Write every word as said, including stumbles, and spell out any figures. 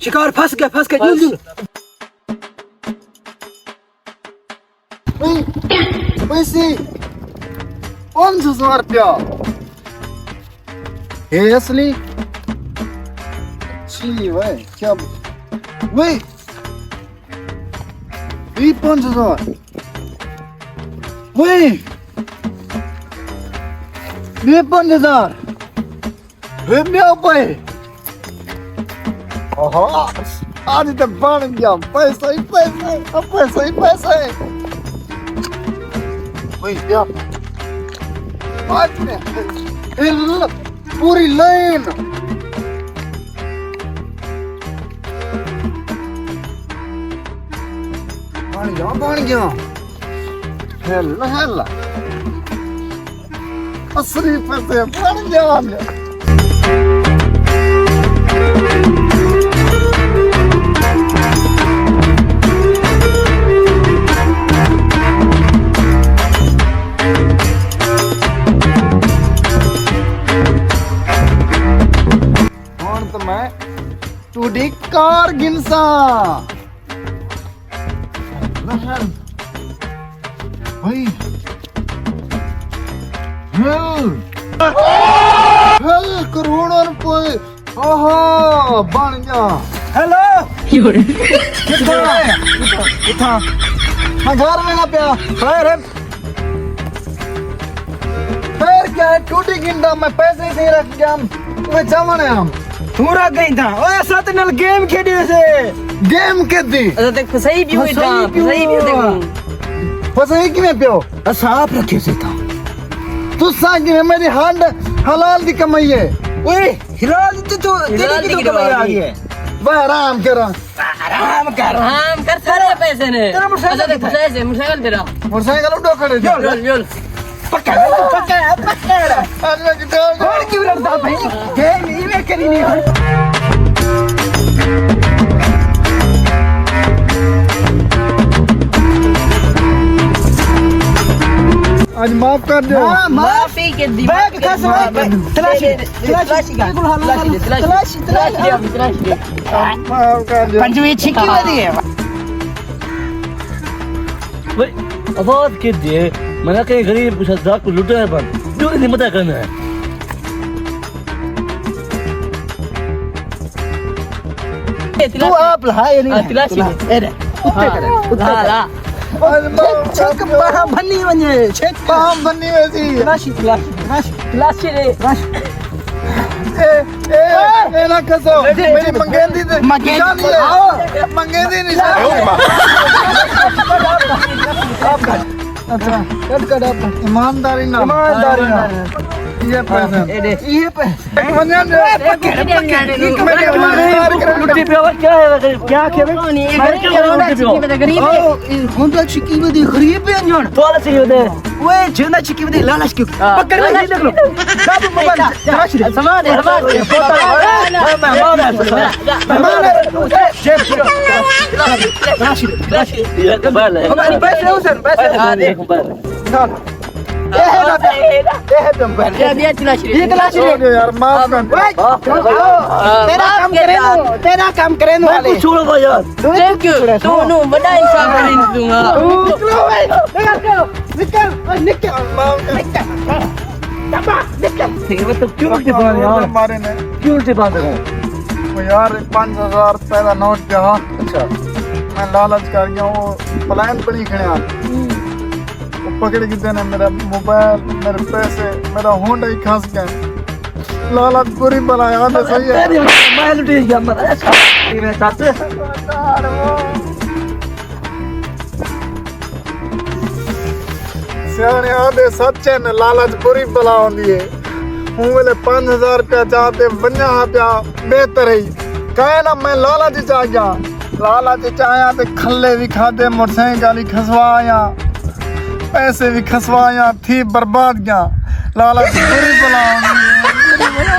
شکار پھس ڳیا، پھس ڳیا، جلدی۔ اوئے، پیسے، پنج ہزار روپیہ۔ ہے اصلی؟ چھی وے، کیا ب-، وے، وی پنج ہزار۔ وے، وی پنج ہزار۔ ہے میاں پئے۔ آہا، اڄ تے بݨ ڳیا، پیسہ ہی پیسہ، پیسہ ہی پیسہ۔ اوئے، کیا؟ اڄ نے، اے ل-، پوری لائن۔ بݨ ڳیا، بݨ ڳیا۔ ہل، ہل۔ اصلی پیسے بݨ ڳیا۔ ہݨ تاں میں تہاݙی کار گھنساں۔ بھائی۔ ہل۔ ہل کروڑاں روپے۔ آہا، بݨ ڳیا۔ ہیلو۔ کتھاں؟ کتھاں؟ میں گھر وینا پیا۔ خیر ہے۔ خیر کیا ہے؟ ٹوٹی گھندا، میں پیسے ہی رکھ ڳیا۔ میں چاوݨ آیا۔ توں رکھ ڳئی تھا۔ اوئے، اساں تے نال گیم کھیݙی ویسے۔ گیم کھیݙی؟ اساں تے پھسائی پیو ہی تھا، پھسائی پیو تھا۔ پھسائی کیویں پیو؟ اساں آپ رکھے سے تھا۔ تساں کیویں؟ میری ہنڈ حلال دی کمائی ہے۔ اوئے، حلال دی تو، تیری حلال دی کتھوں کمائی آ ڳئی ہے؟ وہ حرام کراں۔ آرام کر، آرام کر، سارے پیسے نے۔ تیرا موٹر سائیکل اچھا، کتھے؟ پیسے، موٹر سائیکل تیرا۔ موٹر سائیکل اڈو کھڑے۔ چل، چل، چل۔ پکا، پکا، پکا۔ اج میں کتاب ہݨ کیوں لڑدا پئی؟ گیم ایویں کری نہیں۔ اج معاف کر دیو۔ ہاں، معافی کے دی۔ بیگ کھس، معاف کر دیو۔ تلاشی، تلاشی، تلاشی، تلاشی، تلاشی، تلاشی۔ معاف کر دیو۔ پنجویں چھکی ودی ہے۔ بھائی، آواز کے دے، میں نہ کہیں غریب کچھ ہزار کو لٹا ہے بند۔ جو نہیں مدد کرنا ہے۔ تو آپ لہا، یہ نہیں ہاں، لہا۔ تلاشی۔ اے دے، اتے کرے، اتے کرے۔ چھک باہاں بھنی ونجے، چھک۔ باہاں بھنی ویسی۔ تلاشی، تلاشی، تلاشی، تلاشی دے۔ اے، اے، اے نہ کسو، میری منگیندی تے منگیندی نشانی ہے۔ آؤ۔ منگیندی نشانی ہے۔ اچھا، کٹ کٹ آپ۔ ایمانداری نال۔ ایمانداری نال۔ یہ پیسے۔ اے دے۔ یہ پیسے۔ ونڄݨ ݙے۔ پکڑ، پکڑ۔ لٹی پیا، کیا ہے؟ کیا کھیوے؟ میں کیا لٹی پیا؟ غریب ہے۔ ہݨ تاں چھکی ودی، غریب ہے انجݨ۔ تو لسی ودے۔ اوئے، جیندا چھکی ودی، لالچ کیوں؟ ہاں۔ پکڑ، میں لکھ لو۔ دب موبائل، تلاش دے۔ سامان ہے، سامان ہے۔ سامان ہے۔ جیب، جیب۔ تلاش دے، تلاش دے۔ یہ موبائل ہے۔ پیسے حسین، پیسے۔ ہاں، دیکھ موبائل۔ نہ، نہ۔ اے ہے نا، اے ہے نا، اے ہے نا، اے ہے نا۔ یہ تلاش لے۔ یار، معاف کر۔ بھائی، تیرا کام کرے نو، تیرا کام کرے نو میں والے۔ کچھ چھوڑو بھائی یار۔ تھینک یو۔ تو نو بڑا انسان بݨ ݙیندوں۔ نکل، نکل، نکل۔ معاف کر۔ نکل۔ دبا، نکل۔ ٹھیک ہے، تو کیوں الٹی بنا یار؟ مارے نے۔ کیوں الٹی بنا رہے ہو؟ وہ یار، پنج ہزار روپے دا نوٹ پیا۔ اچھا۔ میں لالچ کر ڳیا، وہ پلان بݨی کھڑے ہیں۔ ہوں۔ وہ پکڑ گھدے نے میرا موبائل، میرے پیسے، میرا ہونڈا ہی کھس ڳئے۔ لالچ بری بلا ہے، آندے صحیح ہے۔ تیری میں لٹی گیا، میں چاچے۔ سیاݨے آندے سچ ہے، لالچ بری بلا ہوندی ہے۔ ہوں ویلے پنج ہزار روپیہ چا تے ونڄاں ہا پیا، بہتر ہے۔ کائے نہ میں لالچ اچ آ ڳیا۔ لالچ اچ آیا تے کھلے وی کھادے، موٹر سائیکل وی کھسوایا، پیسے وی کھسوایا، تھی برباد ڳیا۔ لالچ بری بلا ہوندی ہے۔